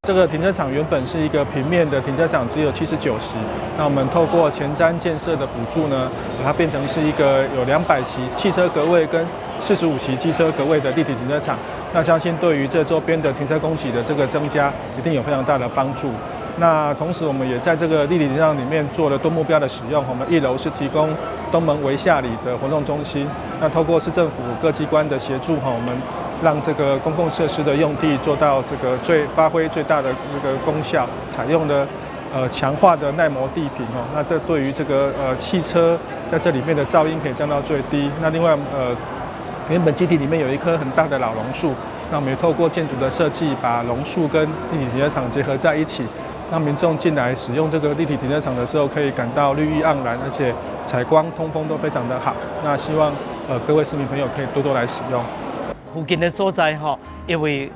這個停車場原本是一個平面的停車場，只有79席。那我們透過前瞻建設的補助呢，把它變成是一個有200席汽車格位跟45席機車格位的立體停車場。那相信對於這周邊的停車供給的這個增加，一定有非常大的幫助。那同時，我們也在這個立體停車場裡面做了多目標的使用。我們一樓是提供東門圍下里的活動中心。那透過市政府各機關的協助，哈，我們讓這個公共設施的用地做到這個最發揮最大的那個功效，採用的強化的耐磨地坪哦，那這對於這個汽車在這裡面的噪音可以降到最低。那另外原本基地裡面有一棵很大的老榕樹，那我們也透過建築的設計，把榕樹跟立體停車場結合在一起，讓民眾進來使用這個立體停車場的時候，可以感到綠意盎然，而且採光通風都非常的好。那希望各位市民朋友可以多多來使用。附近的所在吼，因為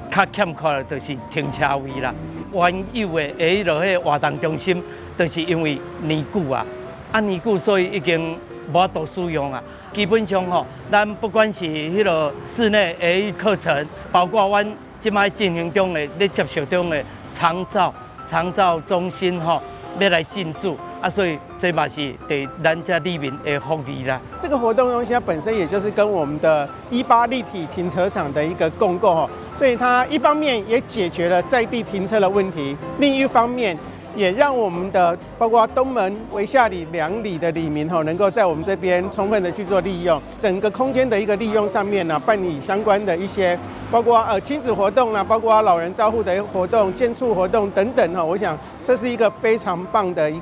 較欠缺的就是停車位啦。原有的彼個活動中心，就是因為年久啊，啊年久所以已經無法度使用啊。基本上吼，咱不管是彼個室內的課程，包括阮這擺進行中的、咧接受中的長照中心吼，欲來進駐。啊，所以這嘛是對咱遮里民的福利啦。這個活動中心它本身也就是跟我們的18立體停車場的一個共構哦，所以它一方面也解決了在地停車的問題，另一方面也讓我們的包括東門、圍下里兩里的里民吼，能夠在我們這邊充分的去做利用，整個空間的一個利用上面呢，辦理相關的一些，包括親子活動啦，包括老人照護的活動、健促活動等等哈，我想這是一個非常棒的一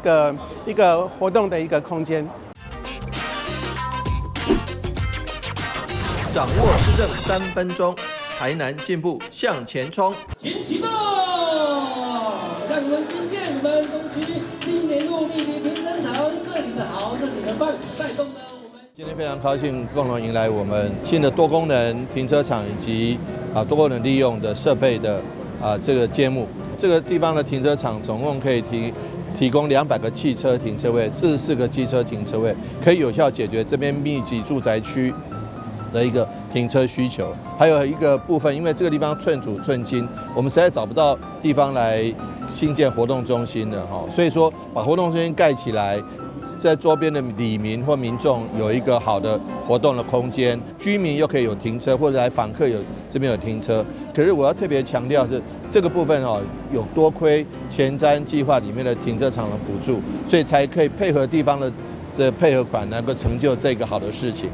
個活動的一個空間。掌握市政3分鐘，台南進步向前衝。請啟動，讓我們新建我們東區新年路立體停車場，這裡的好，這裡的棒，帶動了我們。今天非常高興，共同迎來我們新的多功能停車場以及多功能利用的設備的這個揭幕。這個地方的停車場總共可以提供200個汽車停車位，44個機車停車位，可以有效解決這邊密集住宅區的一個停車需求。還有一個部分，因為這個地方寸土寸金，我們實在找不到地方來興建活動中心了哈，所以說把活動中心蓋起來，在周邊的里民或民眾有一個好的活動的空間，居民又可以有停車，或者來訪客有這邊有停車。可是我要特別強調是這個部分哦，有多虧前瞻計劃裡面的停車場的補助，所以才可以配合地方的這配合款，能夠成就這個好的事情。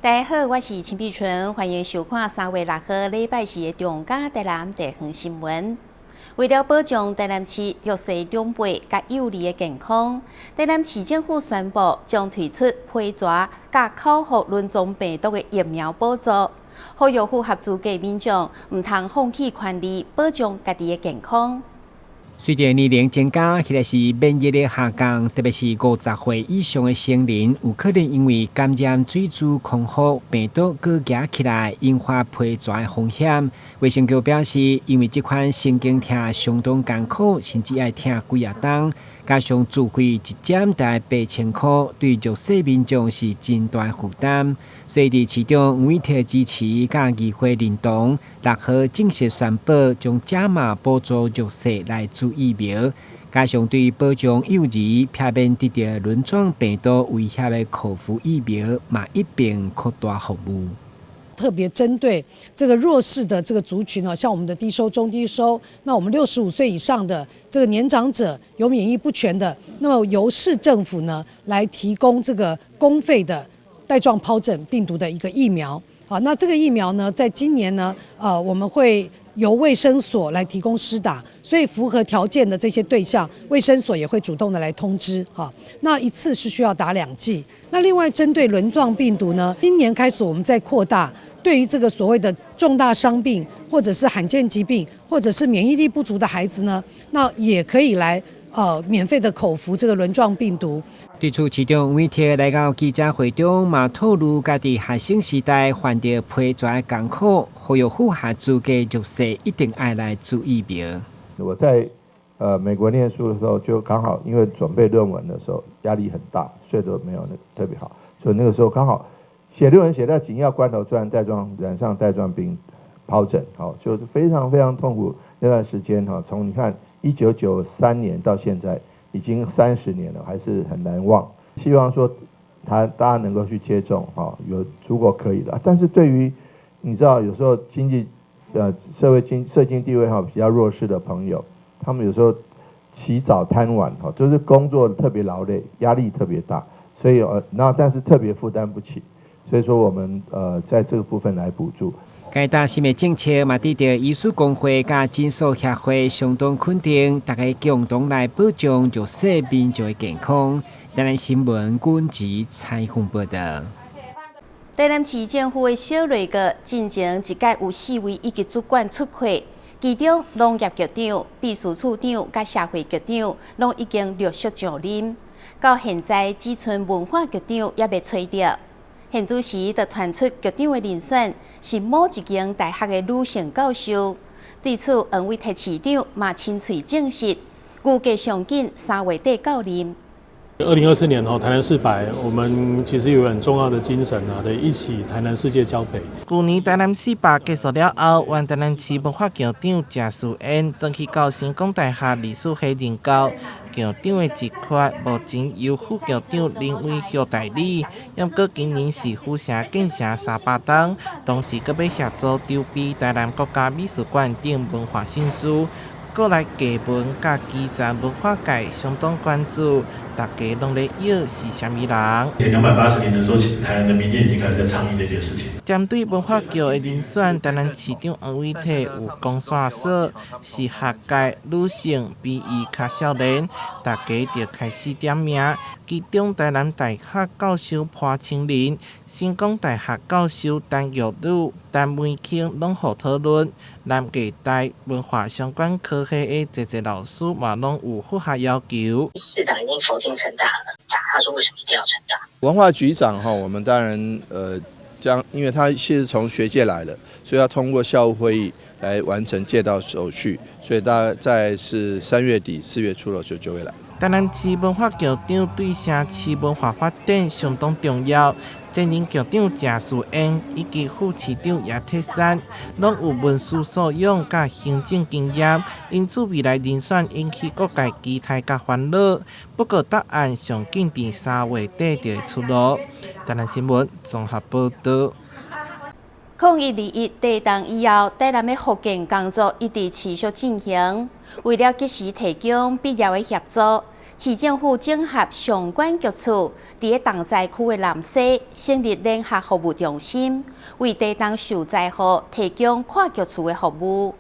大家好，我是陳碧純，歡迎收看3月6號禮拜四的中嘉台南地方新聞。為了保障台南市弱勢長輩佮幼兒的健康，台南市政府宣布將推出批蛇佮口服輪狀病毒的疫苗補助，呼籲符合資格民眾毋通放棄權利，保障家己的健康。隨著年齡增加，彼個是免疫力下降，特別是50歲以上的成人，有可能因為感染水痘、康復病毒，閣加起來，引發皮蛇的風險。衛生局表示，因為這款神經痛相當艱苦，甚至愛疼幾仔冬，加上自費一針就愛8000箍，對弱勢民眾是真大負擔。所以，佇市長黃偉哲支持佮議會認同，6號正式宣布將加碼補助弱勢來注疫苗，加上對保障幼兒避免得著輪狀病毒威脅的口服疫苗，嘛一併擴大服務。特別針對這個弱勢的這個族群啊，像我們的低收、中低收，那我們65歲以上的這個年長者有免疫不全的，那麼由市政府呢來提供這個公費的帶狀疱疹病毒的一個疫苗。好，那這個疫苗呢，在今年呢，我們會由衛生所來提供施打，所以符合條件的這些對象，衛生所也會主動的來通知。哈，那一次是需要打2劑。那另外針對輪狀病毒呢，今年開始我們在擴大，對於這個所謂的重大傷病，或者是罕見疾病，或者是免疫力不足的孩子呢，那也可以來免費的口服這個輪狀病毒。對此，市長黃偉哲來到記者會中，嘛透露家己學生時代患著皮蛇的艱苦，呼籲符合資格弱勢一定愛來注疫苗。我在美國念書的時候，就剛好因為準備論文的時候壓力很大，睡得沒有那特別好，所以那個時候剛好寫論文寫到緊要關頭，突然染上帶狀病疱疹，好，就是非常非常痛苦那段時間哈。從你看1993年到現在已經30年了，還是很難忘。希望說他大家能夠去接種哈，有如果可以的，但是對於你知道有時候經濟社會經社經地位哈比較弱勢的朋友，他們有時候起早貪晚哈，就是工作特別勞累，壓力特別大，所以那但是特別負擔不起，所以說我們在這個部分來補助。該擔心的政策嘛，得到醫師公會佮診所協會相當肯定，大家共同來保障弱勢民眾的健康。台南新聞軍籍採訪報道。台南市政府的小內閣進前一屆有四位一級主管出缺，其中農業局長、秘書處長佮社會局長攏已經陸續上任，到現在只賰文化局長猶未揣著。現主時就傳出局長的人選是某一間大學的女性教授。對此，黃偉哲市長嘛親喙證實，預計上緊3月底到任。2024年哦，台南四百，我們其實有很重要的精神啊，的一起台南世界交陪。舊年台南四百結束了後，原台南市文化局長謝淑燕轉去到成功大學歷史系任教，局長的職缺目前由副局長林偉孝代理。毋過今年是府城建成300冬，同時閣欲協助籌備台南國家美術館等文化盛事。過來藝文佮基層文化界相當關注，大家攏咧約是啥物人？前280年的時候，其實台南的民間已經開始在倡議這件事情。針對文化局的人選，台南市長黃偉哲有公線索，是學界女性，比伊較少年，大家就開始點名。其中台南大學教授潘清林、成功大學教授陳玉女、陳梅卿攏予討論。南藝大文化相關科系的濟濟老師嘛，攏有符合要求。市長已經否定成大了，他說為什麼一定要成大？文化局長哈，我們當然將，因為他是從學界來的，所以要通過校務會議來完成借調手續，所以大概在是3月底4月初的時候就會來。台南市文化局長對城市文化發展相當重要。前任局長謝淑燕以及副市長葉鐵山，攏有文史素養佮行政經驗，因此未來人選引起各界期待佮煩惱。不過答案上緊佇3月底就會出爐。台南新聞綜合報道。01/21地動以後，台南的復建工作一直持續進行。為了及時提供必要的協助，市政府整合相關局處，佇咧重災區的南勢成立聯合服務中心，為地動受災戶提供跨局處的服務。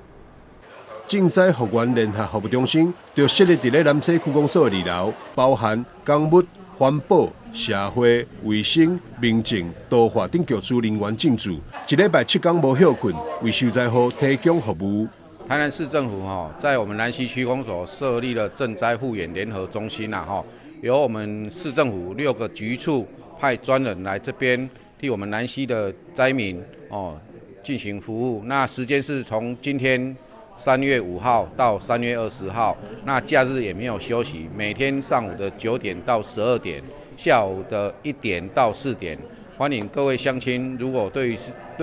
震災復原聯合服務中心就設立佇咧南勢區公所的二樓，包含工務、環保、社會、衛生、民政、都化等局處人員進駐，一禮拜7工無歇睏，為受災戶提供服務。台南市政府哈，在我們南勢區公所設立了震災復原聯合中心啦哈，由我們市政府六個局處派專人來這邊替我們南勢的災民哦進行服務。那時間是從今天3月5號到3月20號，那假日也沒有休息，每天上午的9點到12點，下午的1點到4點，歡迎各位鄉親，如果對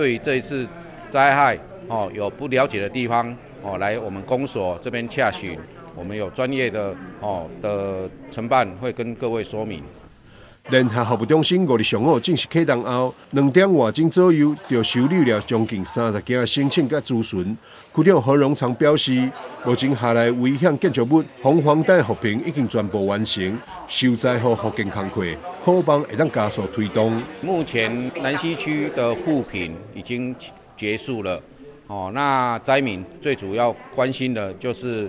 於這一次災害哦有不了解的地方，哦，來我們公所這邊洽詢，我們有專業的哦的承辦會跟各位說明。聯合服務中心5日上午正式啟動後，2點外鐘左右就受理了將近30件的申請佮諮詢。區長何榮長表示，目前下來危險建築物紅黃單復評已經全部完成，受災戶復建工課可望會當加速推動。目前南勢區的復評已經結束了。哦，那災民最主要關心的就是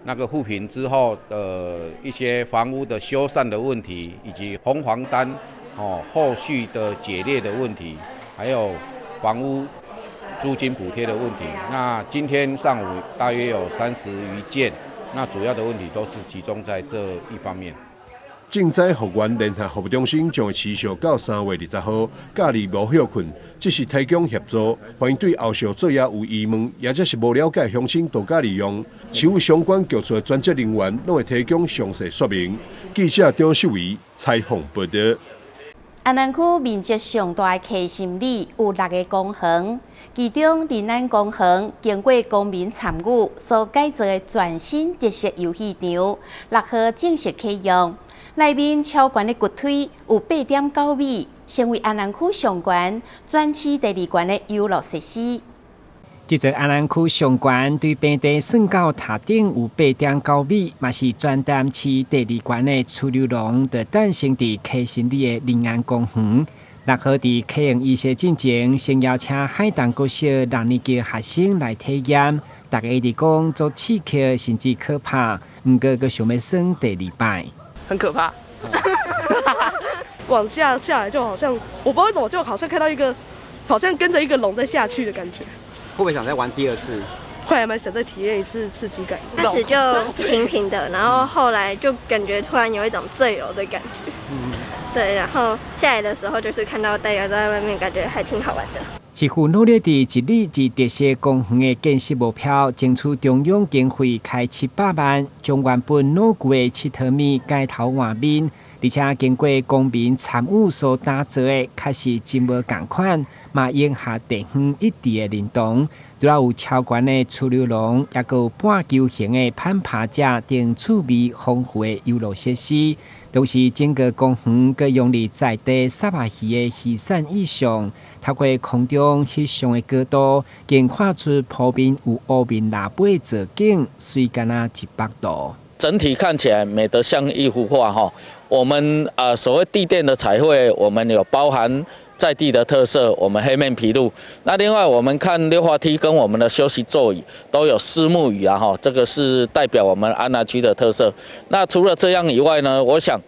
那個復評之後的一些房屋的修繕的問題，以及紅黃單哦後續的解列的問題，還有房屋租金補貼的問題。那今天上午大約有30餘件，那主要的問題都是集中在這一方面。震災復原聯合服務中心將會持續到3月20號，假日無歇睏，這是提供協助，歡迎對後續作業有疑問，抑者是無了解鄉親多加利用。市府相關局處的專職人員攏會提供詳細說明。記者張秀維採訪報導。安南區面積上大的溪心里有六个公園，其中仁安公園經過公民參與所改造的全新特色遊戲場，6號正式啟用。內面超懸的滑梯有8.9米，成為安南區上懸、全市第二懸的遊樂設施。這座安南區上懸對平地算到塔頂有8.9米，嘛是全台市第二懸的趨溜廊，就誕生佇溪心里的仁安公園。6號佇啟用儀式進前，先邀請海東國小六年級學生來體驗，大家一直講足刺激，甚至可怕，毋過閣想欲耍第二擺。很可怕，往下下來就好像我不知道為什麼，就好像看到一個，好像跟着一個龍在下去的感覺。會不會想再玩第二次？會，還蠻想再體驗一次刺激感。開始就平平的，然後後來就感覺突然有一種墜樓的感覺。對，然後下來的時候就是看到大家在外面，感覺還挺好玩的。市府努力佇一里一特色公園的建設目標，爭取中央經費開700萬，將原本老舊的𨑨迌物改頭換面，而且經過公民參與所打造的，確實真無仝款，嘛迎合地方一致的認同。除了有超懸的趨溜廊，抑閣有半球形的攀爬架等趣味豐富的遊樂設施。同時，整個公園閣用佇在地虱目魚的魚產意象，透過空中翕相的高度，更看出鋪面有烏面臘尾造景，媠敢若一幅圖。整體看起來美得像一幅畫哈。我們所謂地墊的彩繪，我們有包含在地的特色，我們黑面琵鷺。那另外我們看溜滑梯跟我們的休息座椅都有虱目魚啊哈，這個是代表我們安南區的特色。那除了這樣以外呢，我想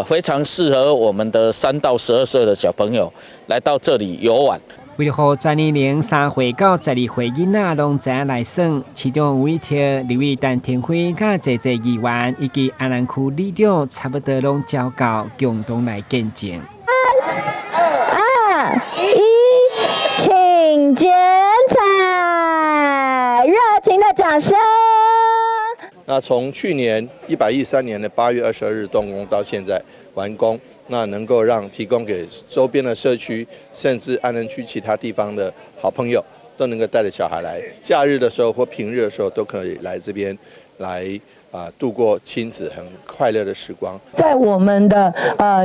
非常適合我們的3到12歲的小朋友來到這裡遊玩。為了予全年齡3歲到12歲囡仔攏知影來耍，市長委託立委陳亭妃佮濟濟議員以及安南區里長，差不多攏召到共同來見證。 3、2、1，請剪彩，熱情的掌聲。那從去年113年的8月22日動工到現在完工，那能夠讓提供給周邊的社區，甚至安南區其他地方的好朋友，都能夠帶着小孩來，假日的時候或平日的時候都可以來這邊來度過親子很快樂的時光。在我們的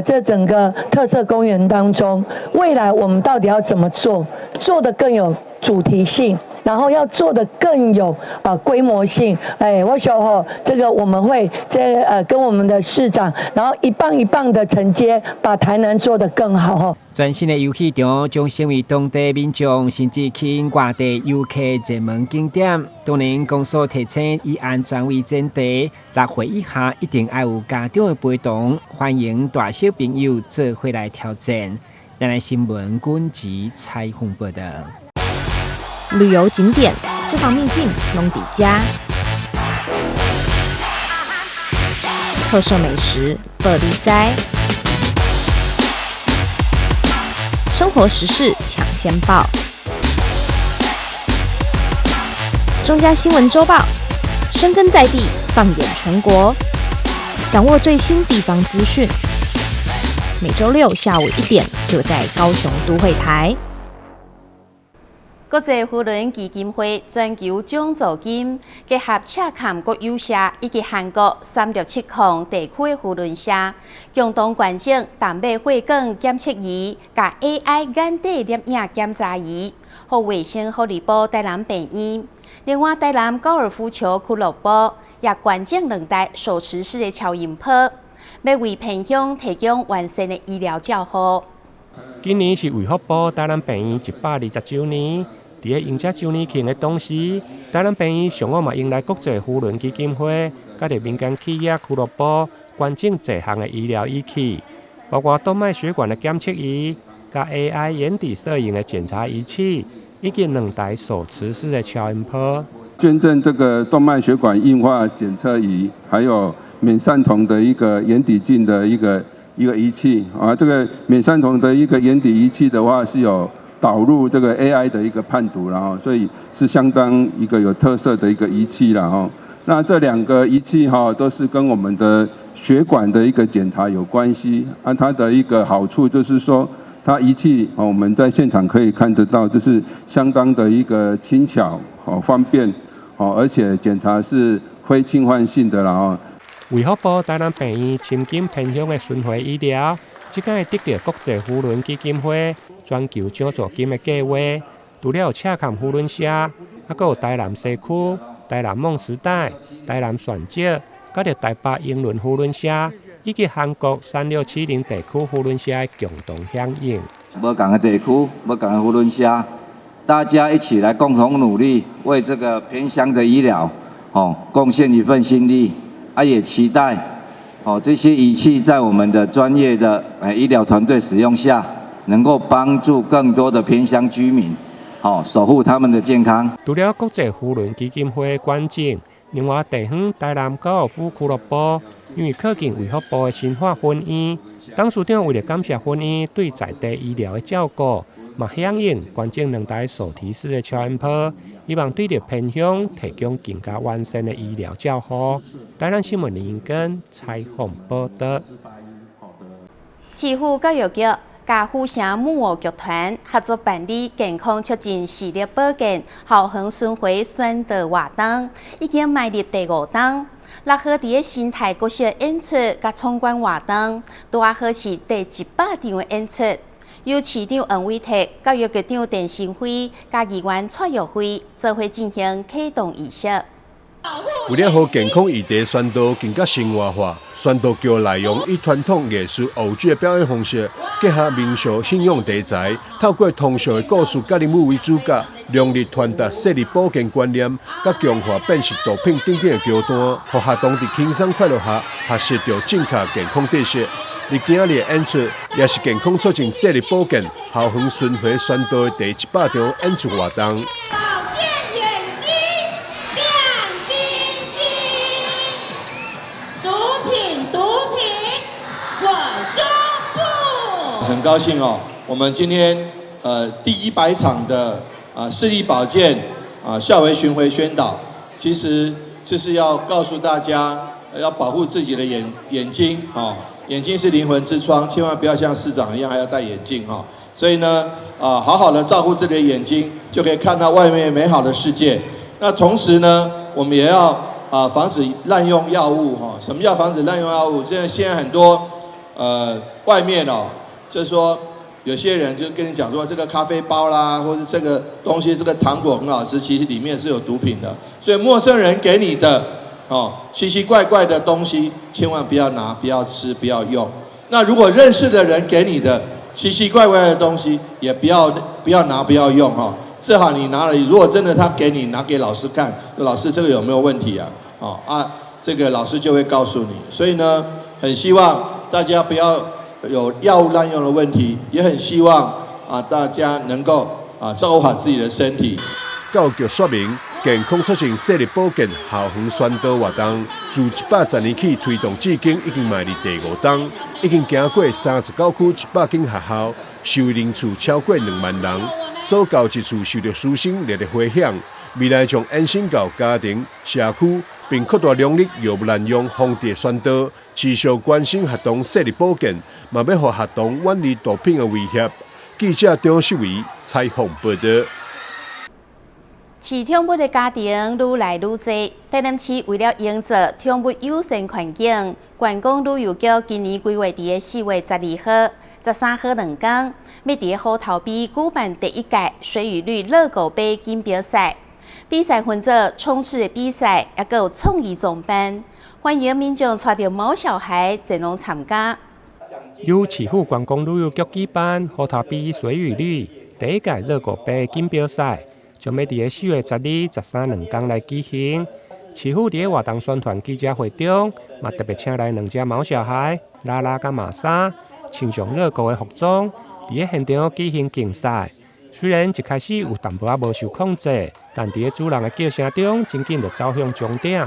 這整個特色公園當中，未來我們到底要怎麼做，做得更有主題性，然後要做得更有規模性。哎，我想吼，這個我們會這跟我們的市長，然後一棒一棒的承接，把台南做得更好吼。全新的遊戲場將成為當地民眾甚至吸引外地遊客熱門景點。當然，公所提醒以安全為前提，6歲以下一定愛有家長的陪同，歡迎大小朋友做伙來挑戰。台南新聞軍籍採訪報導。旅遊景點、私房秘境攏佇遮，特色美食報你知，生活時事搶先報，中嘉新聞週報，深耕在地，放眼全國，掌握最新地方資訊。每週六下午1點，就在高雄都會台。國際扶輪基金會全球獎助金結合赤崁國友社以及韓國367控地區的扶輪社，共同捐贈動脈血管檢測儀、佮 AI 眼底攝影檢查儀，予衛生福利部台南病院。另外，台南高爾夫球俱樂部也捐贈兩台手持式的超音波，欲為偏鄉提供完善的醫療照護。今年是衛福部台南病院120週年。佇咧迎這週年慶的同時，台南病院上午嘛迎來國際扶輪基金會，佮著民間企業俱樂部捐贈濟項的醫療儀器，包括動脈血管的檢測儀、佮 AI 眼底攝影的檢查儀器，以及兩台手持式的超音波。捐贈這個動脈血管硬化檢測儀，還有免散瞳的一個眼底鏡的一個儀器啊。這個免散瞳的一個眼底儀器的話，是有導入這個 AI 的一個判讀，然後所以是相當一個有特色的一個儀器啦。吼。那這兩個儀器哈，都是跟我們的血管的一個檢查有關係。啊，它的一個好處就是說，它儀器我們在現場可以看得到，就是相當的一個輕巧、好方便，好，而且檢查是非侵犯性的啦。哦。衛福部台南病院深耕偏鄉的巡迴醫療，這擺會得著國際扶輪基金會全球獎助金的計畫，除了有赤崁扶輪社，還閣有台南西區、台南夢時代、台南選擇，佮著台北英倫扶輪社，以及韓國3670地區扶輪社的共同響應。無仝的地區，無仝的扶輪社，大家一起來共同努力，為這個偏鄉的醫療，哦，貢獻一份心力。啊，也期待，哦，這些儀器在我們的專業的醫療團隊使用下，能夠幫助更多的偏鄉居民，哦，守護他們的健康。除了國際扶輪基金會捐贈，另外地方台南高爾夫俱樂部，因為靠近衛福部的新化分院，董事長為了感謝分院對在地醫療的照顧，嘛響應捐贈兩台手提式的超音波，希望對著偏鄉提供更加完善的醫療照護。台南新聞林根採訪報導。市府教育局佮府城木偶劇團合作辦理健康促進視力保健校園巡迴宣導活動，已經邁入第五冬。六號佇咧新泰國小演出佮闖關活動，拄仔好是第100場的演出。由市長黃偉哲、教育局長鄧成輝、佮議員蔡玉輝做伙進行啟動儀式。為了予健康議題宣導更加生活化，宣導劇內容以傳統藝術偶劇的表演方式，結合民俗信仰題材，透過通俗的故事佮人物為主角，強力傳達視力保健觀念，佮強化辨識毒品等等的橋段，予學童佇輕鬆快樂下學習著正確健康知識。佇今仔日的演出，也是健康促進視力保健校園巡迴宣導的第100場演出活動。保健眼睛亮晶晶，毒品毒品，我說不。很高興哦，我們今天第100場的視力保健校園巡迴宣導，其實就是要告訴大家要保護自己的眼睛哦。眼睛是靈魂之窗，千萬不要像市長一樣還要戴眼鏡哈。所以呢，好好的照顧自己的眼睛，就可以看到外面美好的世界。那同時呢，我們也要防止濫用藥物哈。什麼叫防止濫用藥物？現在很多外面哦，就是說有些人就跟你講說這個咖啡包啦，或者這個東西，這個糖果很好吃，其實裡面是有毒品的。所以陌生人給你的哦，奇奇怪怪的東西，千萬不要拿，不要吃，不要用。那如果認識的人給你的奇奇怪怪的東西，也不要拿，不要用哈。最好你拿了，如果真的他給你拿給老師看，老師這個有沒有問題啊？哦啊，這個老師就會告訴你。所以呢，很希望大家不要有藥物濫用的問題，也很希望啊大家能夠照顧好自己的身體。教育局說明，健康促進視力保健校園宣導活動，自110年起推動至今，已經邁入第五冬，已經行過39區100間學校，受惠人次超過2萬人。所到之處受著師生熱烈迴響，未來將延伸到家庭、社區，並擴大兩日藥物濫用防治宣導，持續關心學童視力保健，嘛欲予學童遠離毒品的威脅。記者張秀維採訪報導。飼寵物的家庭愈來愈濟，台南市為了營造寵物友善環境，觀光旅遊局今年規劃佇咧4月12號、13號兩工，欲佇咧虎頭埤舉辦第一屆水與綠樂狗杯錦標賽。比賽分做衝刺的比賽，抑閣有創意裝扮，歡迎民眾帶著毛小孩前往參加。由市府觀光旅遊局舉辦虎頭埤水與綠第一屆樂狗杯錦標賽，將欲佇咧4月12、13兩工來舉行。市府佇咧活動宣傳記者會中，嘛特別請來兩隻毛小孩，拉拉佮瑪莎，穿上樂狗的服裝，佇咧現場舉行競賽。雖然一開始有淡薄仔無受控制，但佇咧主人的叫聲中，真緊就走向終點。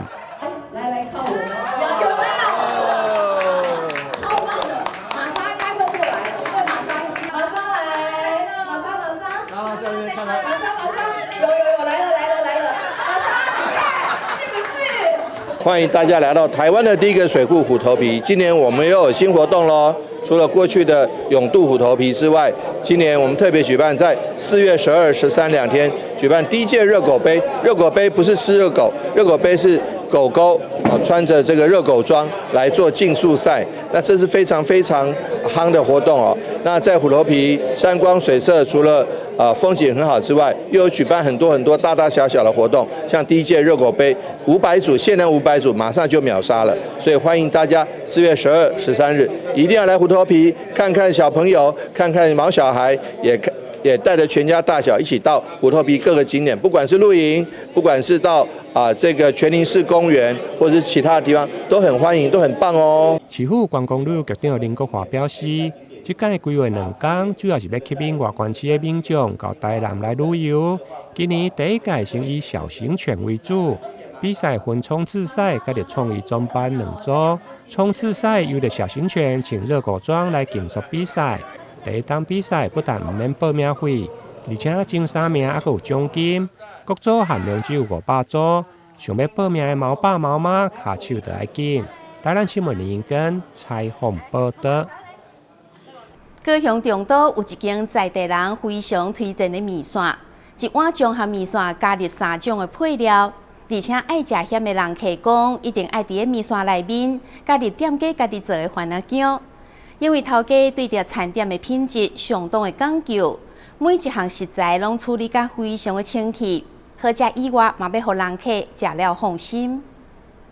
來來，靠我！有有沒有？歡迎大家來到台灣的第一個水庫虎頭埤。今年我們又有新活動咯，除了過去的泳渡虎頭埤之外，今年我們特別舉辦在4月12、13兩天舉辦第一屆熱狗杯。熱狗杯不是吃熱狗，熱狗杯是狗狗啊穿着這個熱狗裝來做競速賽。那這是非常非常夯的活動哦。那在虎頭埤山光水色，除了風景很好之外，又有舉辦很多很多大大小小的活動，像第一屆熱狗杯500組，限量500組，馬上就秒殺了。所以歡迎大家4月12、13日一定要來虎頭埤看看小朋友，看看毛小孩，也帶着全家大小一起到虎頭埤各個景點，不管是露營，不管是到這個全林市公園，或者是其他的地方，都很歡迎，都很棒哦。市府觀光旅遊局長林國華表示，這屆規劃2工，主要是欲吸引外縣市的民眾到台南來旅遊。今年第一屆先以小型犬為主，比賽分衝刺賽佮著創意裝扮兩組。衝刺賽由著小型犬穿熱狗裝來競速比賽。第一檔比賽不但毋免報名費，而且前三名猶閣有獎金。各組限量只有500組，想欲報名的毛爸毛媽，跤手就愛緊。台南新聞林英根採訪報導。高雄中都有一間在地人非常推薦的麵線，一碗綜合麵線加入三種的配料，而且愛食鹹的人客講，一定愛佇咧麵線內面加入店家家己做的番仔薑。因為頭家對著餐點的品質相當的講究，每一項食材攏處理甲非常的清氣，好食以外，嘛欲予人客食了放心。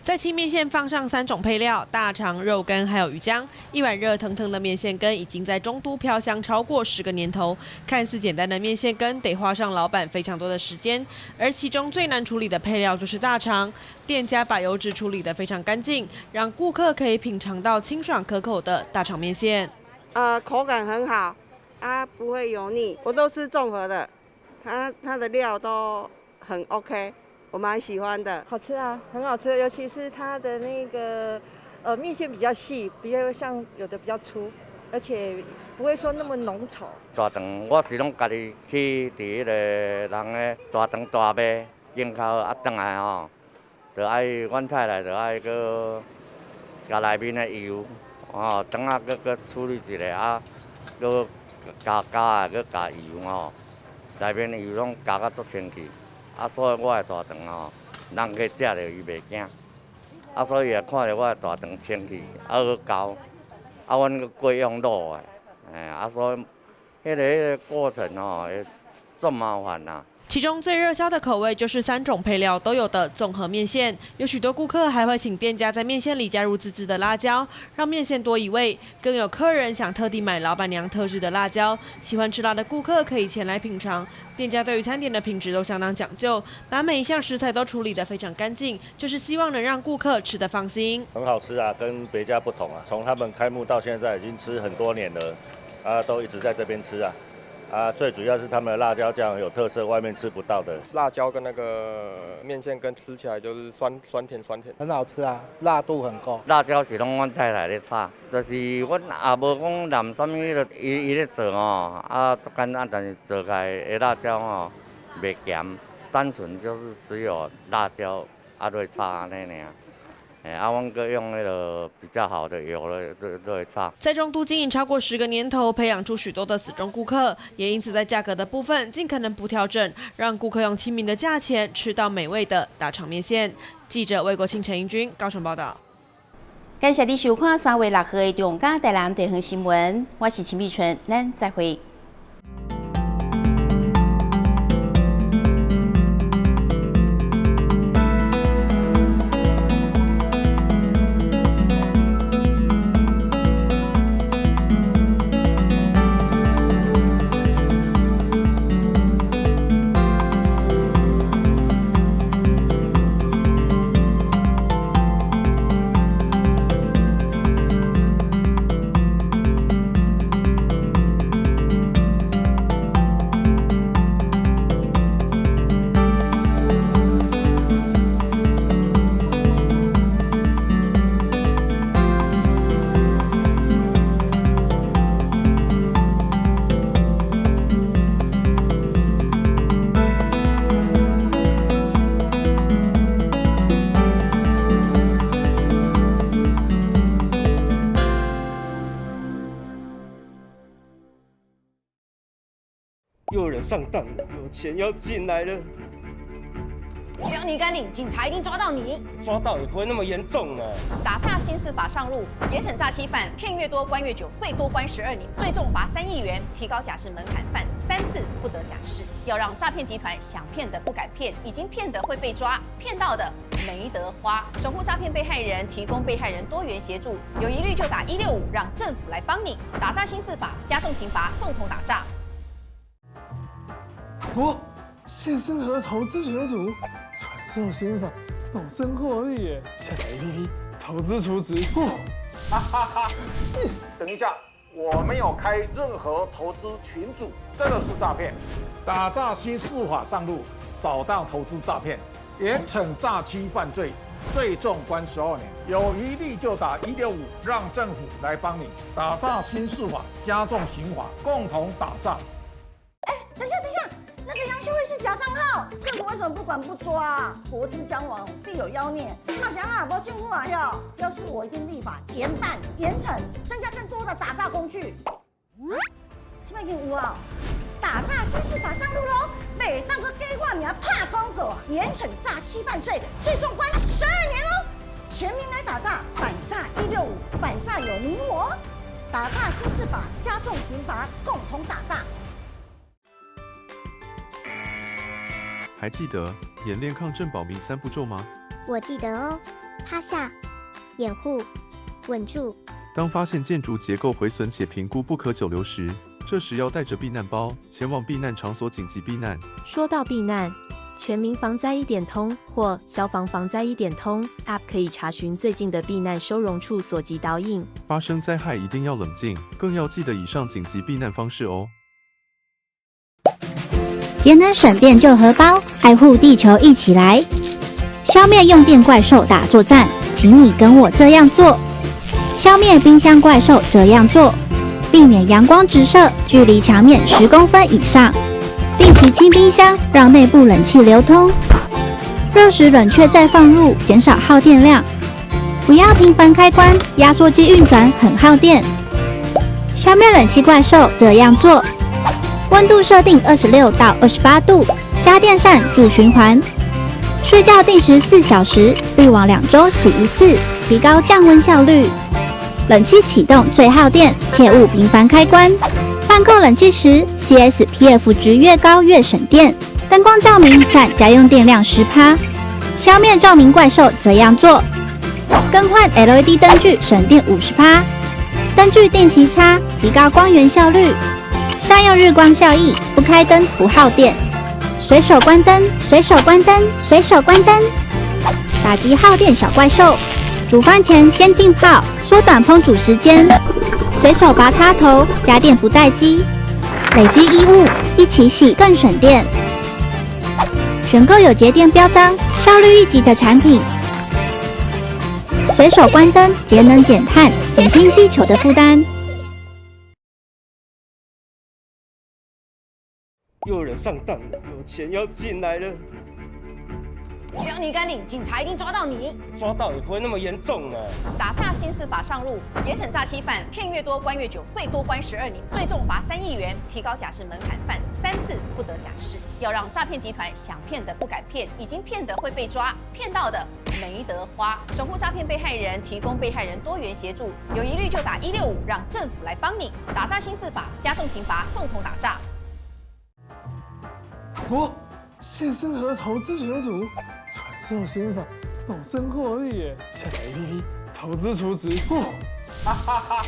在清麵線放上三種配料：大腸、肉乾還有魚漿。一碗熱騰騰的麵線羹已經在中都飄香超過10個年頭。看似簡單的麵線羹，得花上老闆非常多的時間。而其中最難處理的配料就是大腸。店家把油脂處理得非常乾淨，讓顧客可以品嘗到清爽可口的大腸麵線。口感很好，啊，不會油膩。我都吃綜合的，它的料都很 OK。我蠻喜歡的，好吃啊，很好吃，尤其是它的那個，麵線比較細，比較像有的比較粗，而且不會說那麼濃稠。大腸我是攏家己去佇彼个人的大腸大賣，煎較好啊，轉來吼，就愛阮太太就愛閣共內面的油，吼，轉啊閣閣處理一下啊，閣加加啊，閣加油吼，內面的油攏加甲足清氣。啊，所以我的大腸吼，人客食著伊袂驚。啊，所以也看著我的大腸清氣，啊閣厚，啊，阮閣過用滷的，嘿，啊，所以彼个過程吼，會足麻煩啦。其中最熱銷的口味就是三種配料都有的綜合麵線，有許多顧客還會請店家在麵線裡加入自製的辣椒，讓麵線多一味。更有客人想特地買老闆娘特製的辣椒，喜歡吃辣的顧客可以前來品嘗。店家對於餐點的品質都相當講究，把每一項食材都處理得非常乾淨，就是希望能讓顧客吃得放心。很好吃啊，跟別家不同啊。從他們開幕到現在已經吃很多年了，啊，都一直在這邊吃啊。啊，最主要是他們的辣椒醬有特色，外面吃不到的。辣椒跟那個麵線羹吃起來就是酸酸甜酸甜，很好吃啊，辣度很夠。辣椒是攏阮太太咧炒，就是阮也無講淋啥物，伊伊咧做吼，啊，足簡單，但是做起來的辣椒吼袂鹹，單純就是只有辣椒啊落炒按呢爾。欸，啊，阮閣用彼个比較好的油來來炒。在中都經營超過10個年頭，培養出許多的死忠顧客，也因此在價格的部分盡可能不調整，讓顧客用親民的價錢吃到美味的大腸麵線。記者魏國慶、陳英軍高雄報道。感謝你收看3月6號的中嘉台南地方新聞，我是陳美春，咱再會。又有人上當了，有錢要進來了。只要你敢領，警察一定抓到你。抓到也不會那麼嚴重啊。打詐新司法上路，嚴懲詐欺犯，騙越多關越久，最多關12年，最重罰3億元，提高假釋門檻，犯3次不得假釋。要讓詐騙集團想騙的不敢騙，已經騙的會被抓，騙到的沒得花。守護詐騙被害人，提供被害人多元協助，有疑慮就打165，讓政府來幫你。打詐新司法，加重刑罰，共同打詐。我謝生和投資群組傳授心法，保證獲利耶！下載 APP 投資儲值。哈哈哈！等一下，我沒有開任何投資群組，這個是詐騙。打詐新司法上路，掃蕩投資詐騙，嚴懲詐欺犯罪，最重關12年。有疑慮就打165，讓政府來幫你。打詐新司法，加重刑罰，共同打詐。哎，等一下，等一下。那個楊秀慧是假賬號，政府為什麼不管不抓啊？國之將亡，必有妖孽。那想啊，無政府啊要是我一定立法嚴辦嚴懲，增加更多的打詐工具。這擺已經有啊，打詐新司法上路嘍！袂當閣假掛名拍廣告，嚴懲詐欺犯罪，最重關12年嘍！全民來打詐，反詐165，反詐有你我。打詐新司法，加重刑罰，共同打詐。還記得演練抗震保命3步驟嗎？我記得哦，趴下、掩護、穩住。當發現建築結構毀損且評估不可久留時，這時要帶着避難包前往避難場所緊急避難。說到避難，全民防災一點通或消防防災一點通 App 可以查詢最近的避難收容處所及導引。發生災害一定要冷靜，更要記得以上緊急避難方式哦。節能省電救荷包，愛護地球一起來！消滅用電怪獸大作戰，請你跟我這樣做：消滅冰箱怪獸這樣做，避免陽光直射，距離牆面10公分以上；定期清冰箱，讓內部冷氣流通；熱食冷卻再放入，減少耗電量；不要頻繁開關，壓縮機運轉很耗電。消滅冷氣怪獸這樣做。溫度設定26到28度，加電扇助循環。睡覺定時4小時，濾網2週洗一次，提高降溫效率。冷氣啟動最耗電，切勿頻繁開關。換購冷氣時，CSPF 值越高越省電。燈光照明佔家用電量10%。消滅照明怪獸這樣做：更換 LED 燈具省電50%，燈具定期擦，提高光源效率。善用日光效益，不開燈不耗電，隨手關燈，隨手關燈，隨手關燈，打擊耗電小怪獸。煮飯前先浸泡，縮短烹煮時間。隨手拔插頭，家電不待機。累積衣物一起洗更省電。選購有節電標章、效率一級的產品。隨手關燈，節能減碳，減輕地球的負擔。又有人上當了，有錢要進來了。只要你敢領，警察一定抓到你。抓到也不會那麼嚴重啊。打詐新司法上路，嚴懲詐欺犯，騙越多關越久，最多關12年，最重罰3億元，提高假釋門檻，犯3次不得假釋。要讓詐騙集團想騙的不敢騙，已經騙的會被抓，騙到的沒得花。守護詐騙被害人，提供被害人多元協助，有疑慮就打165，讓政府來幫你。打詐新司法，加重刑罰，共同打詐。我謝生和投資群組傳授心法，保證獲利耶！下載 APP 投資儲值。哈哈哈！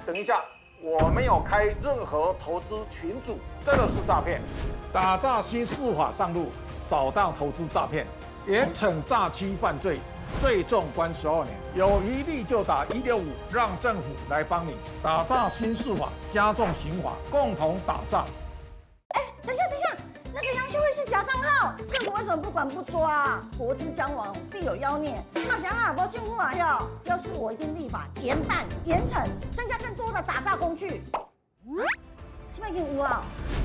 等一下，我沒有開任何投資群組，這個是詐騙。打詐新司法上路，掃蕩投資詐騙，嚴懲詐欺犯罪，最重關12年。有疑慮就打165，讓政府來幫你。打詐新司法，加重刑罰，共同打詐。哎，等一下，等一下。那個楊秀慧是假賬號，政府為什麼不管不抓啊？國之將亡，必有妖孽。那想啊，無政府啊要是我一定立法嚴辦嚴懲，增加更多的打詐工具。這擺已經有啊。